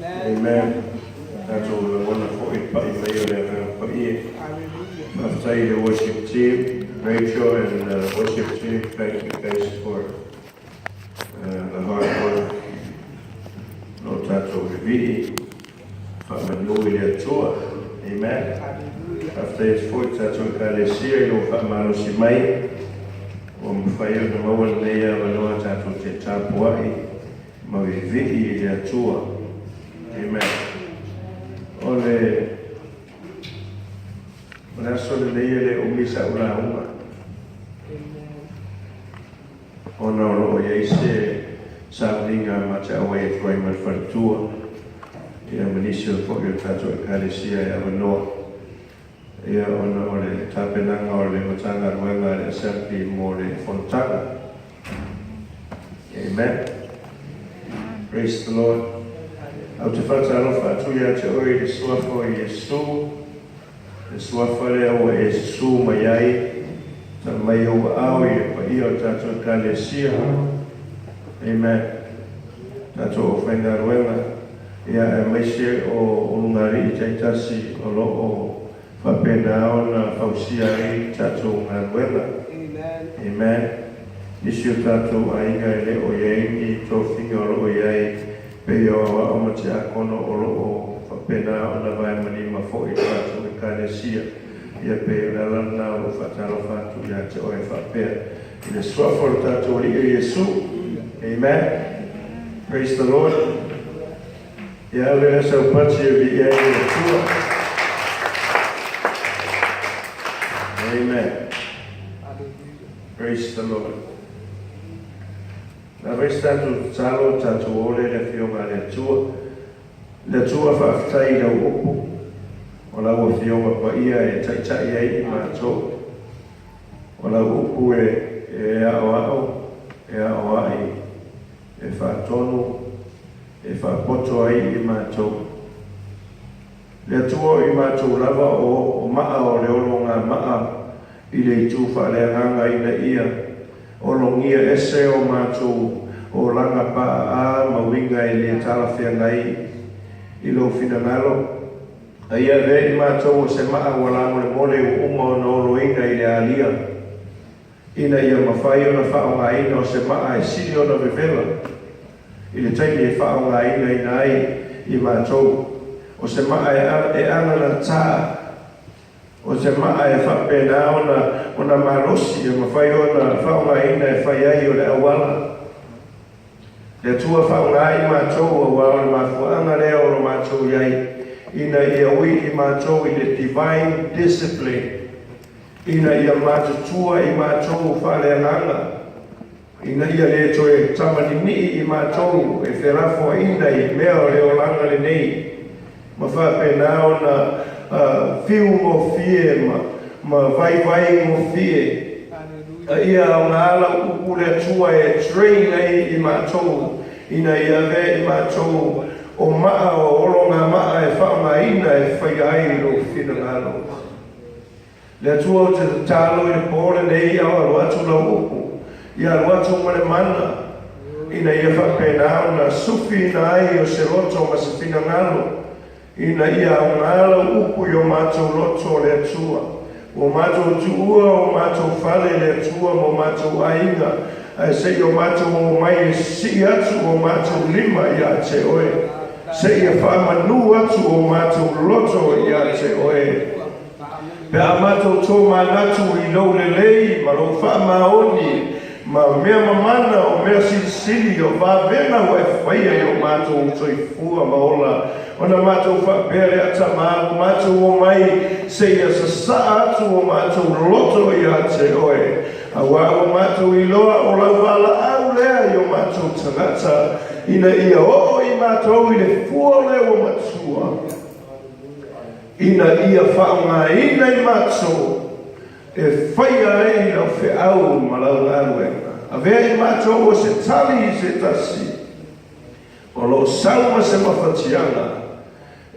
Amen. Tatou lagona foi le pai mai o le Agaga Paia. Faafetai i le worship team, Rachel and the worship team, thank you guys for the hard work. Lo tatou vivii faamanu i le Atua. Amen. Faafetai atu foi i tatou Ekalesia i lou faamalosi mai ua mafai ona maua lenei avanoa tatou te tapuai ma vivii i le Atua. Amen. O le o le aso lenei e le umi sa'u lauga ona o loo i ai se sauniga ma te auai atu ai ma le faletua ia ma nisi o foi o tatou Ekalesia e avanoa ia ona o le tapenaga o le Matagaluega a le Assembly mo le fonotaga. Amen. Praise the Lord. Ou te faatalofa atu ia te oe i le Suafa o Iesu, le Suafa lea ua e susū mai ai, tala mai ou aao i le paia o tatou Ekalesia. Amen. Tatou aufaigaluega, ia aemaise o ulugalii taitasi o lo o faapena ona fausia ai le tatou galuega. Amen. Nisi o tatou aiga e le o i ai ni tofiga o lo o i ai pei o aoao ma tiakono o lo o faapena ona vae ma lima foi i le tatou Ekalesia. Ia pei o le ala lena o lou faatalofa atu ia te oe faapea i le Suafa o le tatou Alii o Iesu. Amen. Praise the Lord. Ia ave le saupati e viia ai le Atua. Amen. Praise the Lord. Na fai se tatou tatalo, tatou ole le Afioga a le Atua. Le Atua faafetai i lau upu, o lau Afioga paia e taitai ai i matou. O lau upu e e aoao, e aoai, e faatonu, e faapoto ai i matou. Le Atua o i matou lava o o maa o le ologamaa i le itu faaleagaga ina ia ologia ese o matou olaga paaa ma uiga e le talafeagai i lou finagalo, a ia avea i matou o se maa ua lamolemole ua uma ona oloina i le alia, ina ia mafai ona faaaogaina o se maa e sili ona vevela i le taimi e faaaogainaina ai i matou, o se maa e ananatā, o se maa e faapena ona ona malosi e mafai ona faaaogaina e fai ai o le auala. Le Atua faaaoga i matou auā o le mafuaaga lea o lo matou i ai, ina ia ui i matou i le divine discipline, ina ia matutua i matou faaleagaga, ina ia le toe tamaninii i matou e felafoaiina i mea o le olaga lenei, ma faapena ona fiu gofie ma vaivai gofie, a ia aoga lau upu le Atua e train ai i matou, ina ia avea i matou o maa o ologamaa e faaaogaina e faia ai lou finagalo. Le Atua ou te tatalo i le po lenei a o alu atu lau upu, ia alu atu ma le mana, ina ia faapena ona sufiina ai o se loto ma se finagalo, ina ia aoga lau upu i o matou loto, le Atua. Ua matou tuua o matou fale, le Atua, ma o matou aiga, ae se i o matou o mai e sii atu o matou lima ia te Oe, se ia faamanu atu o matou loto ia te Oe. Pe a matou tomanatu i lou lelei ma lou faamaoni ma mea mamana o mea silisili o vavega ua e faia i o matou soifua ma ola, ona matou faapea lea, Tama, ua matou omai seia sasaa atu o matou loto ia te oe, auā ua matou iloa o lau valaau lea i o matou tagata, ina ia oo i matou i le fua o le ua matua. Ina ia faaaogaina i matou e faia ai lau feau ma lau galuega. Avea i matou o se tali i se tasi o lo o sau ma se mafatiaga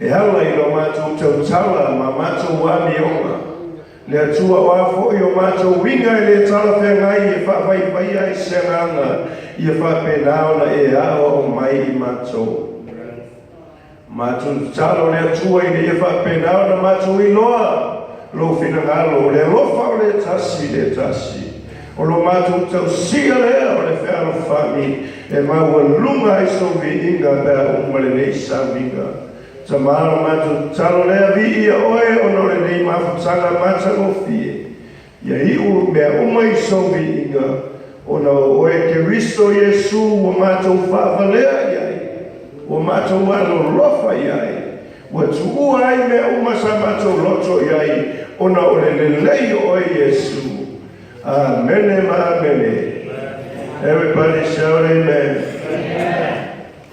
e ala i lo matou tautala ma matou amioga. Le Atua o a foi o matou uiga e le talafeagai e faavaivaia ai se agaga, ia faapena ona e aoao mai i matou. Matou tatalo i le Atua ina ia faapena ona matou iloa Lou finagalo, o le alofa o le tasi i le tasi. O lo matou tausia lea o le fealofani e maualuga ai Sou viiga pe a uma lenei sauniga. Tama, o le matou tatalo lea, viia Oe ona o lenei mafutaga matagofie. Ia iu mea uma i Sou viiga, ona o Oe Keriso Iesu ua matou faavalea i ai, ua matou alolofa i ai, ua tuua ai mea uma sa matou loto i ai, ona o le lelei o Oe Iesu. Amene ma amene. Everybody shout amen.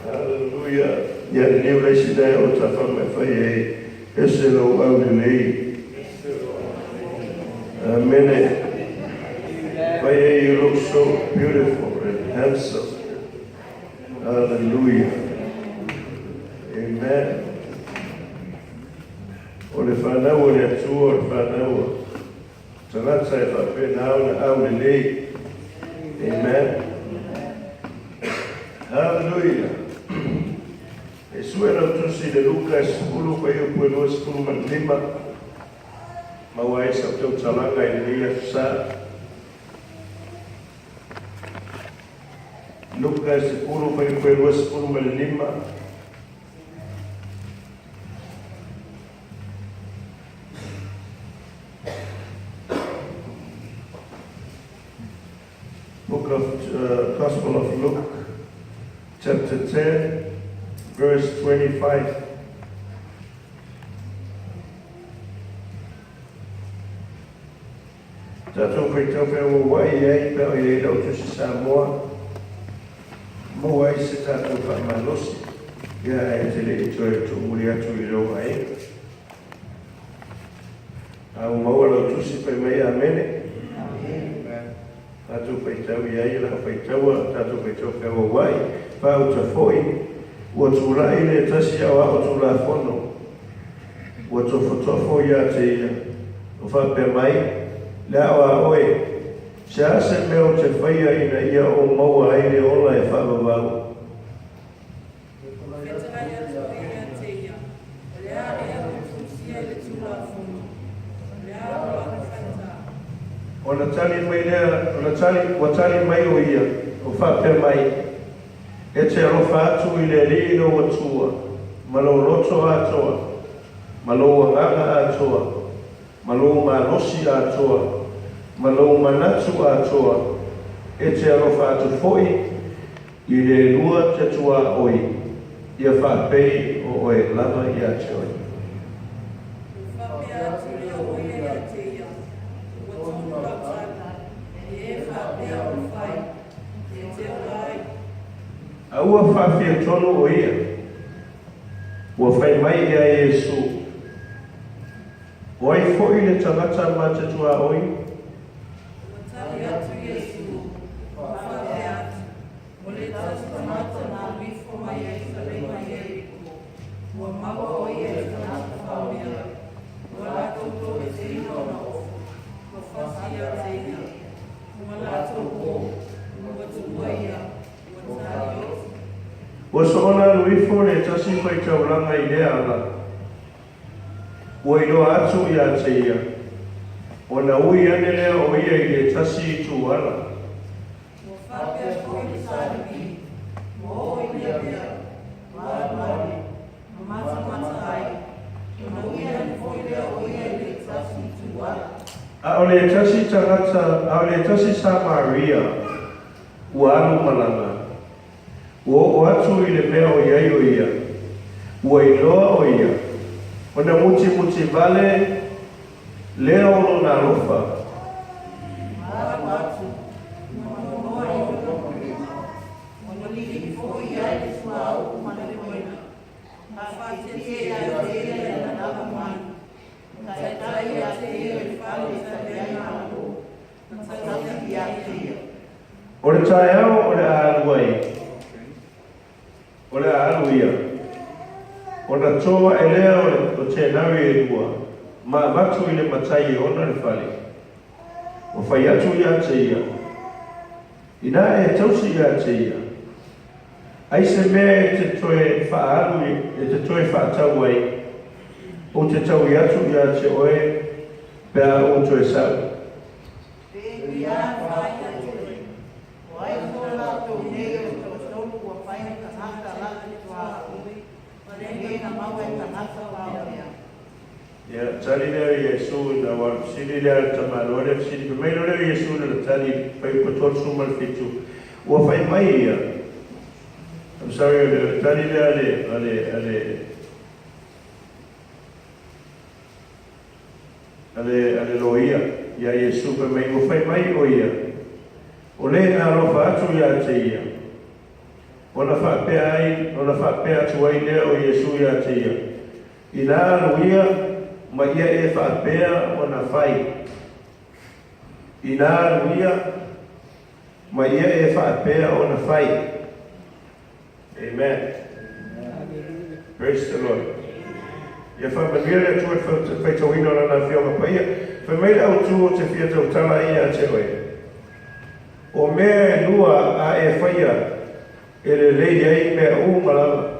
Hallelujah. Ia liliu le isi lea o tafa mai fai ai, ese lou aulelei. Amene. Fai ai, you look so beautiful and handsome. Hallelujah. Amen. O le fanau o le Atua, o le fanau o tagata e faapena ona aulelei. Amen. Hallelujah. E sue lau tusi i le Luka e 10 fuaiupu e 25, maua ai sau tautalaga i lenei aso sa. Luka e 10 fuaiupu e 25. Book of Gospel of Luke, chapter 10, verse 25. Tatou faitau feauauai i ai pe a o i ai lau tusi Samoa, maua ai se tatou faamalosi, ia ae te le i toe tuumuli atu i lou aiga. A ua maua lau tusi, fai mai Amene. Tatou faitau i ai lau faitaua, tatou faitau feauauai, faauta foi, ua tulai le tasi aoao Tulafono, ua tofotofo ia te ia, o faapea mai, Le ao a oe, se a se mea ou te faia ina ia ou maua ai le ola e faavavau? Fetalai atu ai ia te ia, O le a ea ua tuusia i le Tulafono? O le a o lau faitā? Ona tali mai lea, ona tali, ua tali mai o ia, o faapea mai, E te alofa atu i le Alii lou Atua, ma lou loto atoa, ma lou agaga atoa, ma lou malosi atoa, ma lou manatu atoa, e te alofa atu foi i le lua te tuaoi, ia faapei o oe lava ia te oe. Ua faapea atu lea o ia ia te ia, Ua tonu lau tali, i e faapea o fai, e te ola ai. A ua faafia tonu o ia, ua fai mai ia Iesu, O ai foi le tagata ma te tuaoi? Ua tali atu Iesu, ua faapea atu, O le tasi tagata na alu ifo mai Ierusalema i Ieriko, ua maua o ia i tagata faomea, ua latou toeseina ona ofo, ua fasi ia te ia, ua latou o, ua tuua ia, ua talioti. Ua soona alu ifo le tasi faitaulaga i lea ala. Ua iloa atu ia te ia, ona ui ane lea o ia i le tasi itu ala. Ua faapea foi le Salipi, ua oo i lea mea, ua alualu, ma matamata ai, ona ui ane foi lea o ia i le tasi itu ala. A o le tasi tagata, a o le tasi Samaria, ua alu malaga, Ua oo atu i le mea o i ai o ia, ua iloa o ia, ona mutimuti vale lea o lona alofa. Alu atu, ua nonoa i lona pulima, ua lilifi foi i ai le suauu ma le moena, na faatetea ia te ia i lana lava mai, na taitai ia te ia i le fale i tali ai malo, na tausi ia te ia. O le taeao o le a alu ai, o le a alu ia, ona to aʻe lea o le o tenari e lua, ma avatu i le matai e ona le fale. Ua fai atu ia te ia, Inā e tausi ia te ia, ai se mea e te toe faaalu e te toe faatau ai, ou te taui atu ia te oe pe a ou toe sau. Pēia fai atu ai. O ai so latou nei o le toatolu ua fai ma tagata latou tuaoi, ma le na maua e tagata paoea. Ia, tali lea o Iesu ina ua alu fesili lea a le tamaloa lea fesili fai mai loa lea o Iesu i lana tali, fuaiupu 37, ua fai mai ia, I'm sorry, o le tali lea a le, a le, a le, a le, a le loia iā Iesu, fai mai, ua fai mai ʻo ia, o le alofa atu iā te ia. Ona faapea ai, ona faapea atu ai lea o Iesu iā te ia, Inā alu ia, ma ia e faapea ona fai. Inā alu ia, ma ia e faapea ona fai. Amen. Praise the Lord. Ia faamanuia le Atua i le faitauina o Lana Afioga Paia. Fai mai le autu o te fia tautala ai ia te oe. O mea e lua a e faia e lelei ai mea uma lava.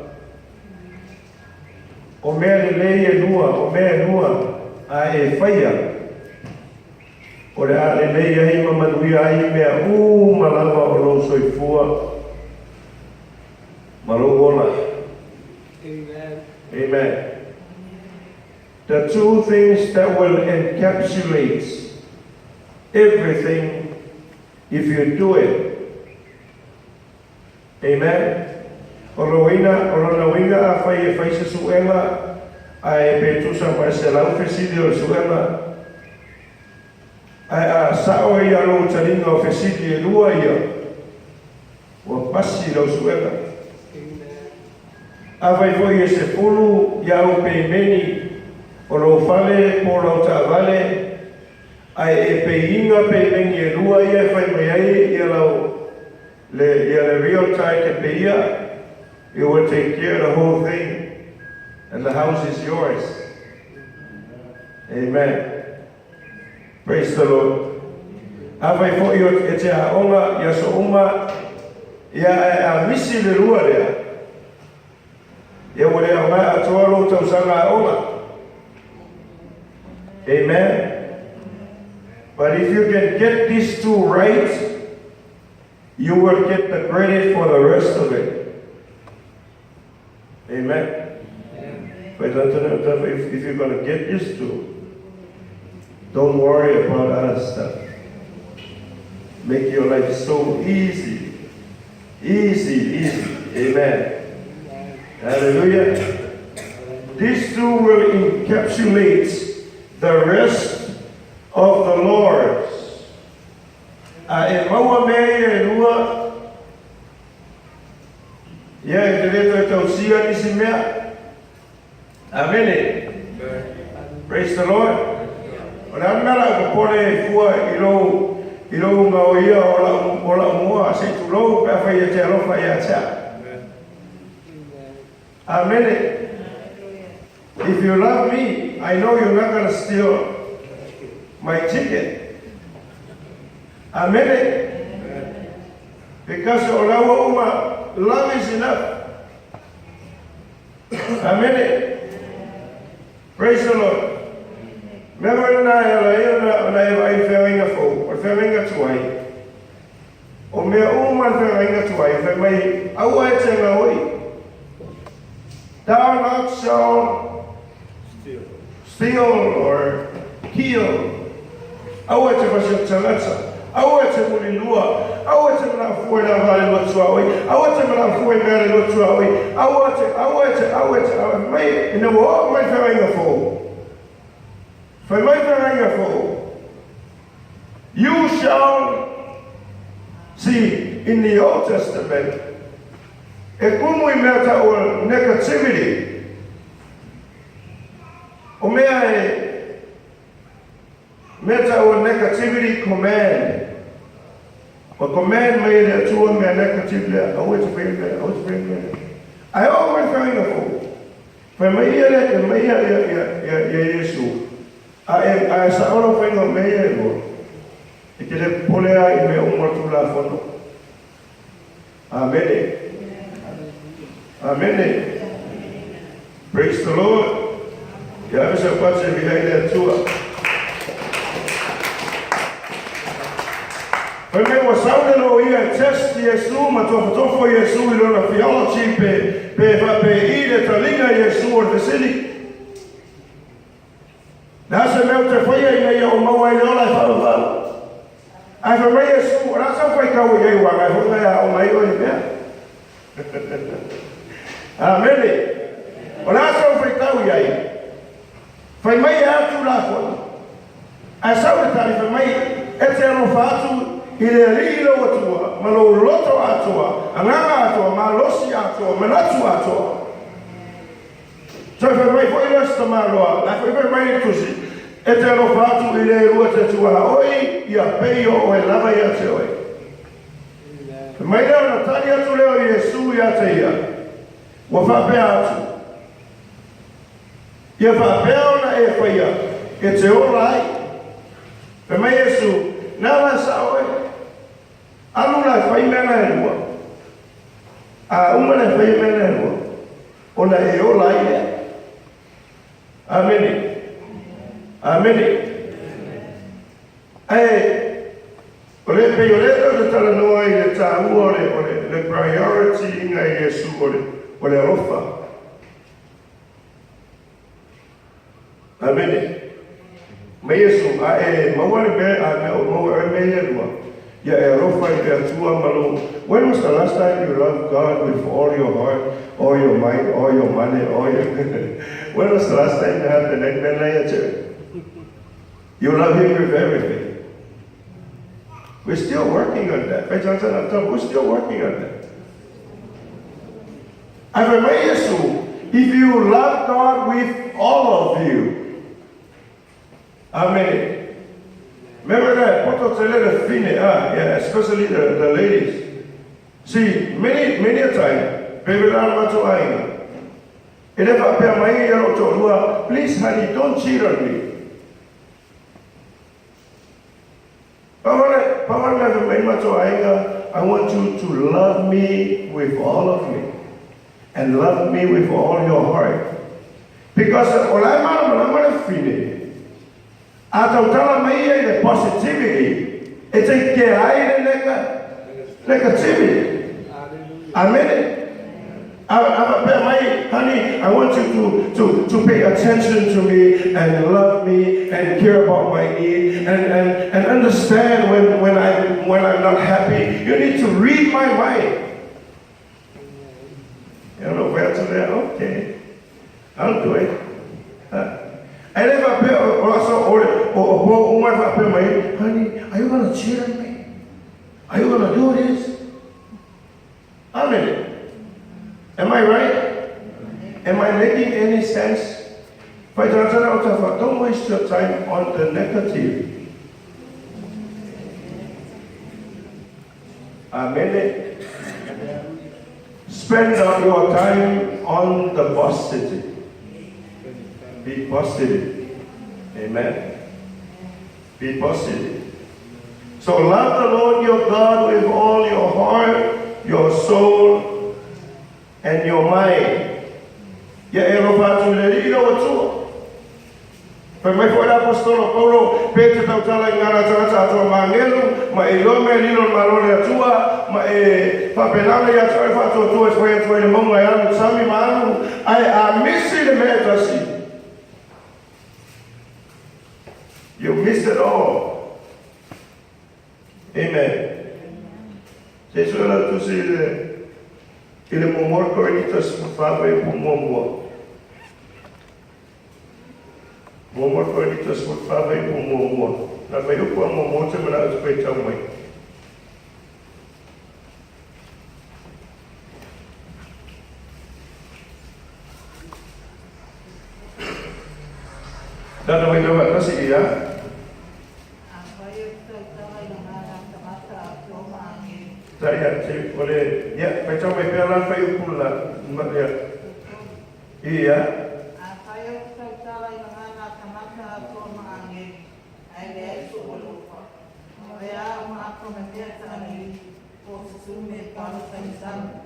O mea lelei e lua, o mea e lua a e faia, o le a lelei ai ma manuia ai mea uma lava o lou soifua ma lou ola. Amen. Amen. The two things that will encapsulate everything if you do it. Amen. O lona uiga, o lona uiga afai e fai se suega ae pe tusa ma le 100 fesili o le suega, ae a sao ia lou taliga o fesili e lua ia, ua pasi lau suega. Afai foi e 10 ia au peimeni o lou fale po o lau taavale, ae e peiina peimeni e lua ia e fai mai ai ia lau le ia le realtor e te peia, you will take care of the whole thing and the house is yours. Amen. Praise the Lord. Afai foi o e te aoga i aso uma, ia ae a misi le lua lea, ia ua le aoga atoa lou tausaga aoga. Amen. But if you can get these two right, you will get the credit for the rest of it. Amen. But if you're going to get these two, don't worry about other stuff. Make your life so easy. Easy, easy. Amen. Hallelujah. These two will encapsulate the rest of the Lord's. A e maua mea ia e lua, ia e te le toe tausia nisi mea. Amene. Praise the Lord. O le a le mea la u popole ai fua i lou i lou gaoia o lau o lau moa se i tulou pe afai e te alofa ia te au. Amene. If you love me, I know you're not gonna steal my chicken. Amene. Because o laua uma, love is enough. Amene. Praise the Lord. Mea foi lena e ala ai ona, ona e vaai i le feagaiga fou, o le feagaiga tuai. O mea uma le feagaiga tuai, fai mai, aua e te gaoi. Thou not shall steal or kill. Aua e te fasioti tagata. Aua e te mulilua. Aua e te manafua i le ava a le lua tuaoi. Aua e te manafua i mea a le lua tuaoi. Aua te, aua e te, aua e te, aua. Fai mai, ina ua oo mai le feagaiga fou. Fai mai le feagaiga fou. You shall see in the Old Testament, e kumu i mea tau o negativity. O mea e, mea tau o negativity command. O command mai e le Atua mea negative lea, aua e te faia mea, aua e te faia mea. Ae oo mai le feagaiga fou. Fai mai ia le, mai ia, ia, ia, ia, ia Iesu, a e, a e sao lau faiga o mea ia e lua, e te le popole lava i mea uma o le Tulafono. Amene. Amene. Praise the Lord. Ia ave sau pasi e viia ai le Atua. Fai mai ua sau le loia e test Iesu ma tofotofo Iesu i lona theology pe, pe faapei le taliga Iesu o le fesili. Le a se mea ou te faia ina ia ou maua ai le ola e faavavau? Ae fai mai Iesu, o le a sau faitau i ai ua agai foi na e aoga ai oe i mea? Amene. O le a sau faitau i ai? Fai mai e atu la foi. Ae sau le tali fai mai, e te alofa atu i le Alii lou Atua ma lou loto atoa, agaga atoa, malosi atoa, manatu atoa. Toe fai mai foi lea o se tamaloa, la foi fai mai le tusi, e te alofa atu i le lua te tuaoi, ia pei o oe lava ia te oe. Fai mai lea ona tali atu lea o Iesu ia te ia, ua faapea atu, Ia faapea ona e faia, e te ola ai. Fai mai Iesu, Na la sao oe, alu la e fai mea na e lua. A uma le faia mea na e lua, ona e ola ai lea. Amene. Amene. Ae, o le pei o lea tatou te talanoa i le taua o le, o le, le priority ina i Iesu o le, o le alofa. Amene. Ma Iesu, a e maua le mea, a mea o maua e mea ia lua, ia e alofa i le Atua ma lou. When was the last time you loved God with all your heart, all your mind, all your money, all your... When was the last time you happened? Amen na ia te. You love him with everything. We're still working on that. We're still working on that. Ae fai mai Iesu, If you love God with all of you. Amene. Remember that, poto tele le fine, ah, yeah, especially the ladies. See, many, many a time, pe vela ana matou aiga, e le faapea mai ia lou toalua, please honey, don't cheat on me. Pau le mea fai mai matou aiga, I want you to love me with all of you and love me with all your heart. Because o la e malamalama le fine, a tautala mai ia i le positivity, e take care ai le negativity. Amene. A faapea mai, Honey, I want you to, to, to pay attention to me and love me and care about my need and, and, and understand when, when, I, when I'm not happy. You need to read my mind. You know, where to there? Okay. I'll do it. Ae le faapea o aso o le o o po uma e faapea mai, honey, are you gonna cheat on me? Are you gonna do this? Amene. Am I right? Am I making any sense? Fai talatala o tafa, don't waste your time on the negative. Amene. Spend your time on the positive. Be positive. Amen. Be positive. So love the Lord your God with all your heart, your soul, and your mind. Ia e alofa atu i le Alii lou Atua. Fai mai foi le Aposetolo Paulo, pe te tautala i ngā tagata atoa māngelu, ma e iloa mea lilo le Malo le Atua, ma e faapena ia te oe faatuatua e fai atu ai le mauga e alu sami ma alu, ae a misi le mea e tasi. You miss it all. Amen. Se i sue lau tusi i le i le muamua Korinito 14 fuaiupu muamua. Muamua Korinito 14 fuaiupu muamua. Na fuaiupu a muamua te manao te faitau mai. Tana mai tau faatasi ia. Afai ou te tautala i agaga tagata atoa ma agelu. Ta ia te o le ia faitau mai pea la fuaiupu la ma ia ia. Afai ou te tautala i agaga tagata atoa ma agelu, ae leai sou alofa, o le a ma ato me mea tagalili.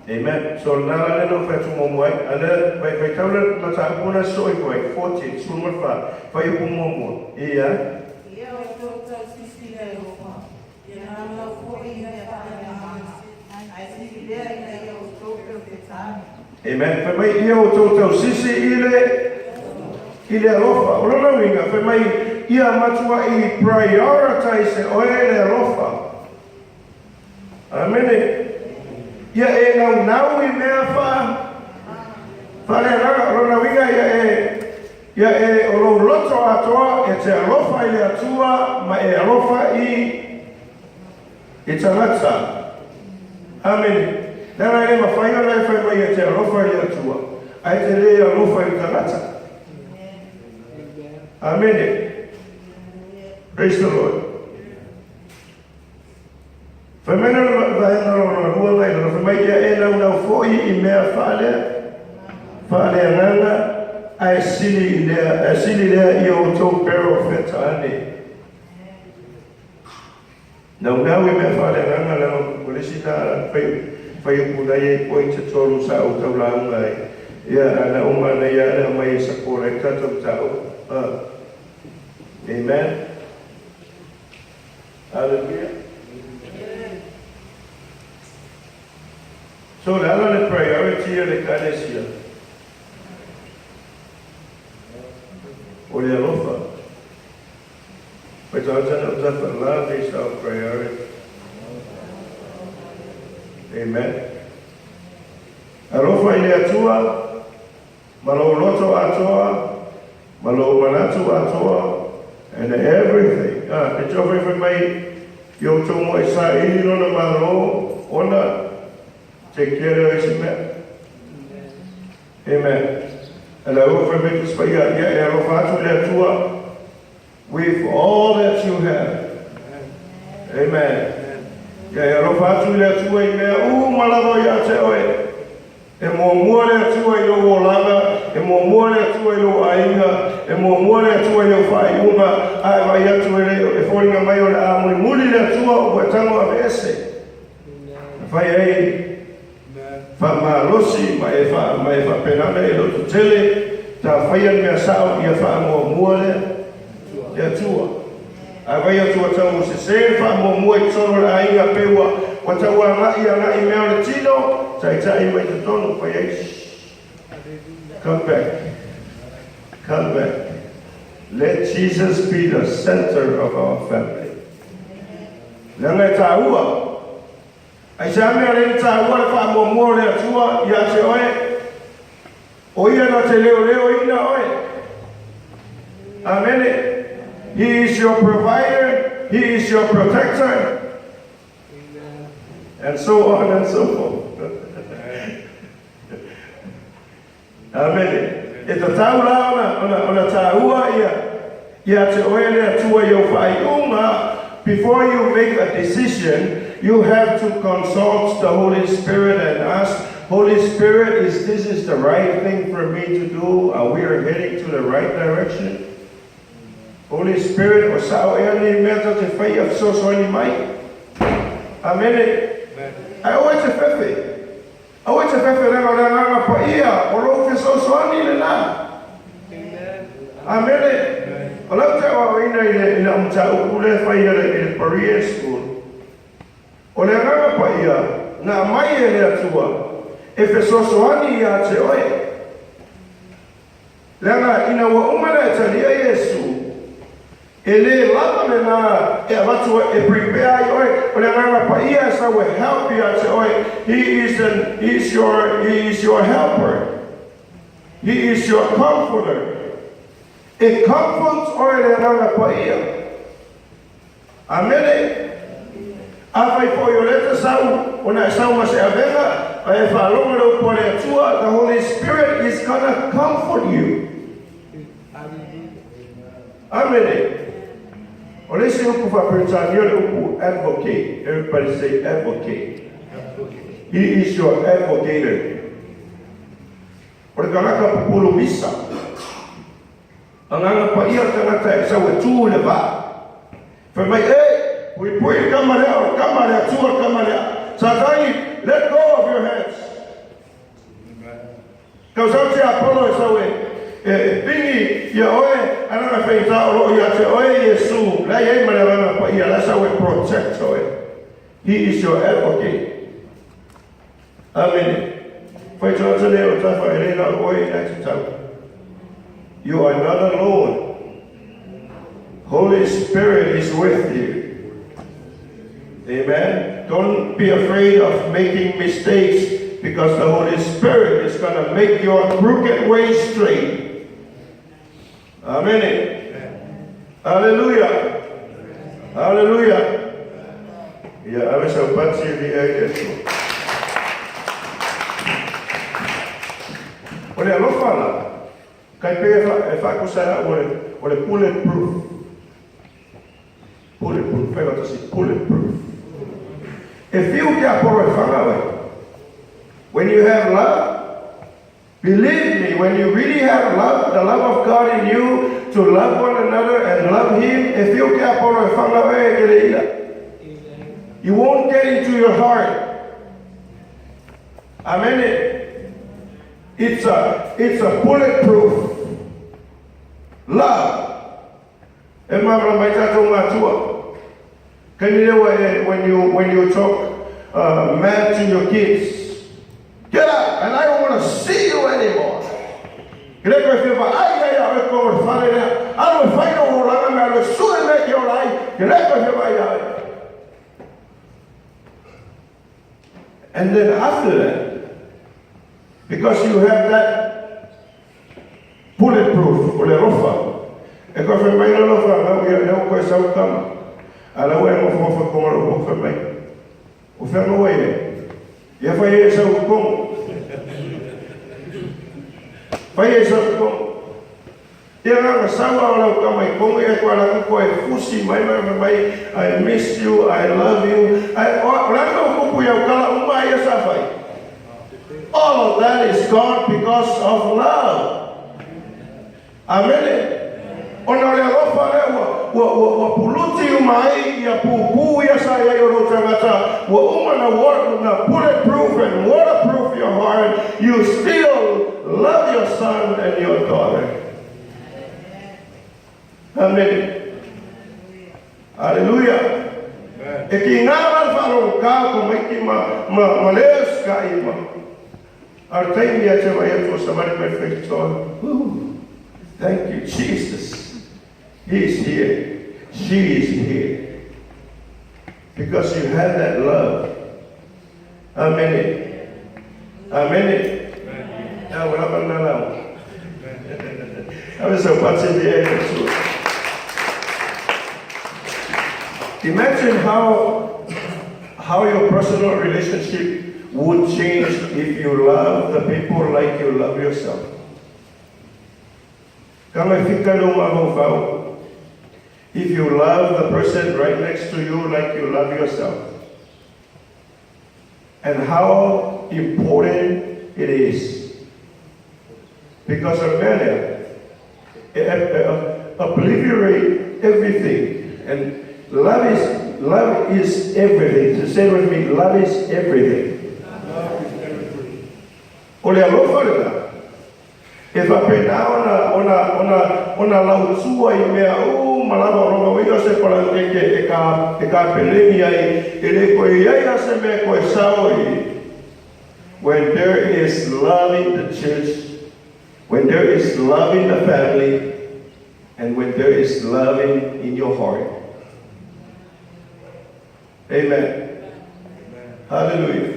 Amen. So lena la lea na ou fai atu muamua ai, a lea, vai, faitau le mataupu lena sosoo ifo ai, 40, 14, fuaiupu muamua. Ia. Ia outou tausisi i le alofa, ia naunau foi i mea faaleagaga, ae sili lea ina ia outou peofetani. Amen. Fai mai, ia outou tausisi i le, i le alofa. O lona uiga, fai mai, ia matuai prioritize e oe le alofa. Amene. Ia e naunau i mea faa, faaleagaga. O lona uiga, ia e, ia e, o lou loto atoa e te alofa i le Atua ma e alofa i, i tagata. Amene. Leaga e le mafai ona e fai mai e te alofa i le Atua, ae te le alofa i le tagata. Amene. Praise the Lord. Fai mai lona vaega lona lua mai lona fai mai ia e naunau foi i mea faalea faaleagaga ae sili i lea ae sili lea i outou perofeta ane. Naunau i mea faaleagaga leaga o le isi na fai fai upu na iai point e tolu sa ou tau lauga ai ia ae na uma na ia le aumai e support ai le tatou mataupu. Amen. Hallelujah. So le ala le priority o le ekalesia o le alofa. Fai tagata na utafa, love is our priority. Amen. Alofa i le Atua ma lou loto atoa, ma lou manatu atoa, and everything. Ah, te tau fai mai i outou moe saili lona Malo, ona take care o isi mea. Amen. E la ua fai mai Tusi Paia, ia e alofa atu i le Atua with all that you have. Amen. Ia e alofa atu i le Atua i mea uma lava ia te oe. E muamua le Atua i lou olaga, e muamua le Atua i lou aiga, e muamua le Atua i au faaiuga, a e vaai atu e le, e foliga mai o le a mulimuli le Atua ua e tago aveese. E fai ai faamalosi ma e fa, ma e faapena ona e lototele, ta faia le mea sao ia faamuamua le, le Atua. A vai atu ua tau sese le faamuamua i totonu o le aiga pei ua ua tau agai agai mea o le tino, taitai mai totonu, fai ai, Shh. Come back. Come back. Let Jesus be the center of our family. Leaga e tāua. Aisea mea lea i tāua le faamuamua o le Atua ia te oe? O ia na te leoleoina oe. Amene. He is your provider. He is your protector. And so on and so forth. Amene. E tatau la ona, ona, ona tāua ia, ia te oe le Atua i ou faaiuga, before you make a decision, you have to consult the Holy Spirit and ask, Holy Spirit, is this is the right thing for me to do? Are we are heading to the right direction? Holy Spirit, o sao ea nei mea ta te whai a fesoasoani mai? Amene. Ae aua e te fefe. Aua e te fefe leaga o le Agaga Paia o lou fesoasoani lena. Amene. O lau te aoaoina i le, i le mataupu lea e fai i le, i le Berean School, o le Agaga Paia na aumai e le Atua e fesoasoani ia te oe. Leaga ina ua uma ona e talia Iesu, e le lava lena e avatu e prepare ai oe, o le Agaga Paia e sau e help ia te oe, He is an, he is your, he is your helper. He is your comforter. E comfort oe le Agaga Paia. Amene. Afai foi o lea te sau, ona e sau ma se avega, ae e faalogo le upu a le Atua, the Holy Spirit is gonna comfort you. Amene. O le isi upu faa-Peretania o le upu advocate. Everybody say advocate. He is your advocator. O le tagata pupulu misa. Agaga paia le tagata e sau e tu i le vaa. Fai mai, E! Puipui le tama lea, o le tama a le Atua le tama lea. Satani, let go of your hands. Kau sau tiapolo e sau e e pigi ia oe agaga faigata o loo ia te oe Iesu la iai ma le Agaga Paia la sau e protect oe. He is your advocate. Amene. Fai tagata le o tafa e le na o oe ina te tau. You are not alone. Holy Spirit is with you. Amen. Don't be afraid of making mistakes because the Holy Spirit is going to make your crooked way straight. Amen. Hallelujah. Hallelujah. Ia ave sau pati e viia i le Atua. O le alofa la, kai pei e faakusa ai au o le bulletproof. Bulletproof, fai faatasi, bulletproof. E fiu ke apolo e faga oe. When you have love, believe me, when you really have love, the love of God in you, to love one another and love Him, e fiu ke apolo e faga oe e ke le ila. You won't get into your heart. Amen. It's a bulletproof love. E malamalama ai tatou matua. Kaimi lea ua e, when you talk mad to your kids, get up and I don't want to see you anymore. Ke le koe fia vaai ai a oe koe o le fale lea. Alu e fai lou olaga me alu e sue mea e te ola ai. Ke le koe fia vaai ia oe. And then after that, because you have that bulletproof o le alofa, e koe fai mai le alofa, lau ia lea ua koe sau tama. A la ua e nofonofo i konga lou fai mai. O fea noa ia? Ia fai ai e sau i kongo. Fai ai sau i kongo. Ia agaga sau a o lau tama i kongo ia koe ala ku koe fusi mai mai mai mai I miss you, I love you. I, o, o le aga o kupu i au kala uma ia sa fai. All of that is gone because of love. Amene. Ona o le alofa lea ua, ua, ua, ua puluti uma ai ia pūpū ia sa i ai o lou tagata, ua uma na, water, na bulletproof and waterproof your heart, you still love your son and your daughter. Amene. Hallelujah. E ki ngā la whaalogo kā ko maiki ma, ma, ma lea ska i ma. A le taimi ia te vai atu o Samari mai whaitoa. Woo. Thank you, Jesus. He is here. She is here. Because you have that love. Amen. Amen. Ia ua lava lena lau. Ave sau pati i e Atua. Imagine how your personal relationship would change if you love the people like you love yourself. Ka mai fika le mafaufau. If you love the person right next to you like you love yourself. And how important it is. Because Amelia, obliterate everything. And love is everything. So say with me, love is everything. Love is everything. O le alofa lena. E faapena ona ona ona ona lautua i mea uma lava o lona uiga se palangeke e ka peleni ai e le koe iai a se mea koe sao i. When there is love in the church, when there is love in the family, and when there is love in your heart. Amen. Hallelujah.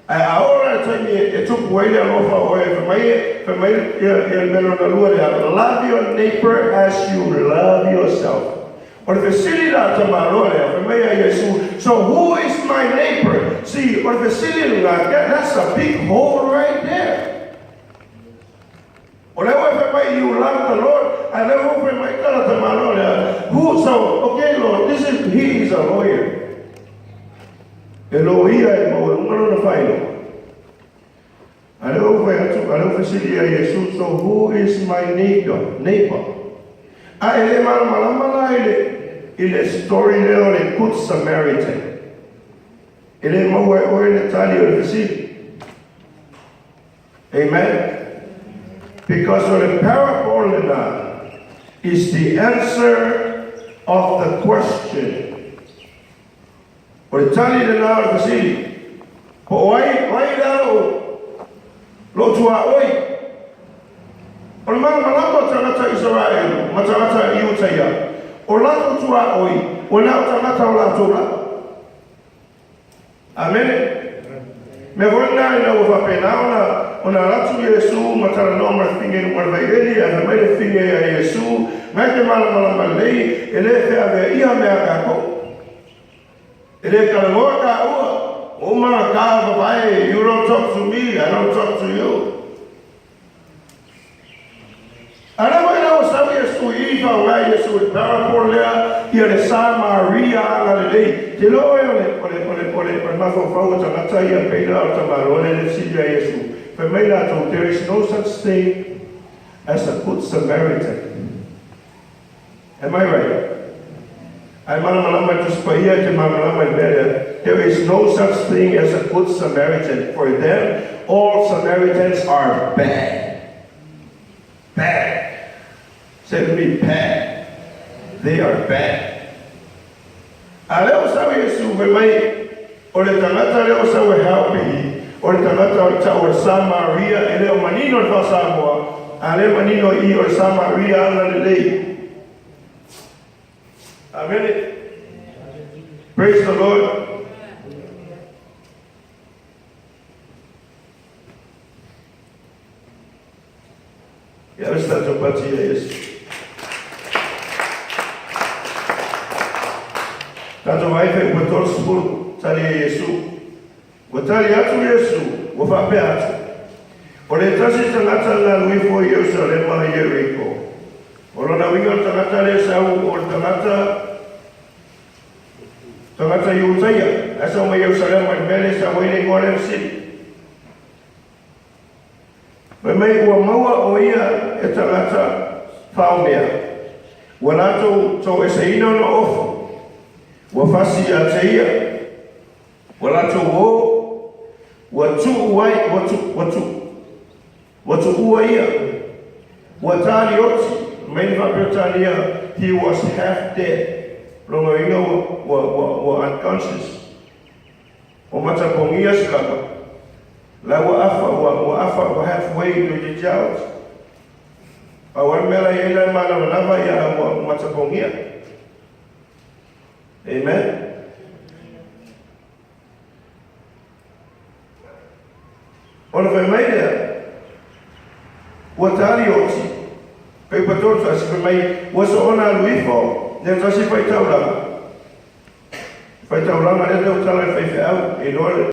Ae a oo la le taimi e tupu ai le alofa o oe, fai mai ia le mea lona lua lea, love your neighbor as you love yourself. O le fesili la a tamāloa lea, fai mai ia Iesu, so who is my neighbor? See, o le fesili lena, that's a big hole right there. O le ua fai mai, you love the Lord, ae le ua fai mai tala tamāloa lea, who, so, okay Lord, this is, he is a lawyer. E loia e maualuga lona faailoga. A le ua fai atu, a le ua fesili ia Iesu, so who is my neighbor? Neighbor. A e le malamalama la i le story lea o le Good Samaritan. E le maua e oe le tali o le fesili. Amen. Because o le parable lena is the answer of the question. O le tali lena o le fesili. Po o ai, o ai la lou tuaoi. O le malamalama o tagata Isaraelu ma tagata Iutaia, o latou tuaoi, ua na o tagata o latou lava. Amene. Mea foi lena ina ua faapena ona alu atu Iesu ma talanoa ma le fafine i luga o le vaieli, ae fai mai le fafine ia Iesu, Ngai te malamalama lelei, e le feaveaia mea a tatou. E le talanoa taua, ua uma ona ta vavae, you don't talk to me, I don't talk to you. A lea foi la ua sau Iesu i i faaaoga Iesu i le parable lea ia le Samaria agalelei. Te iloa oe o le, o le, o le, o le, o le mafaufau o tagata ia pei la o le tamaloa lea le fesili ia Iesu. Fai mai latou, there is no such thing as a good Samaritan. Am I right? Ae malamalama i Tusi Paia e te malamalama i le mea lea. There is no such thing as a good Samaritan. For them, all Samaritans are bad. Bad. Say with me, bad. They are bad. A lea ua sau Iesu fai mai, o le tagata lea ua sau e haopii, o le tagata o le tau o le Samaria, e le o manino le faa-Samoa, a lea e manino i i o le Samaria agalelei. Amene. Praise the Lord. Ia ave se tatou pati ia Iesu. Tatou vaai fai ua 30 tali e Iesu. Ua tali atu Iesu, ua faapea atu, O le tasi tagata na alu ifo i Ierusalema i Ieriko. O lona uiga o le tagata lea sau o le tagata tagata Iutaia, ae sau mai Ierusalema i le mea lea sau ai le igoa lea o Sili. Fai mai ua maua o ia e tagata faomea, ua latou toeseina ona ofu, ua fasi ia te ia, ua latou o, ua tuu ai, ua tu, ua tu, ua tuua ia, ua talioti, mai le faa-Peretania, he was half dead, lona uiga ua, ua, ua, ua unconscious. Ua matapogia se lama. La ua afa, ua, ua afa, ua half way toeitiiti out. Pau lava le mea la i ai la e manavanava ia ua matapogia. Amen. Ona fai mai lea, ua tali oti, kai patolu tasi fai mai, ua soona alu ifo, lea tasi faitaulaga. Faitaulaga lea tautala i le faifeau, e iloa le.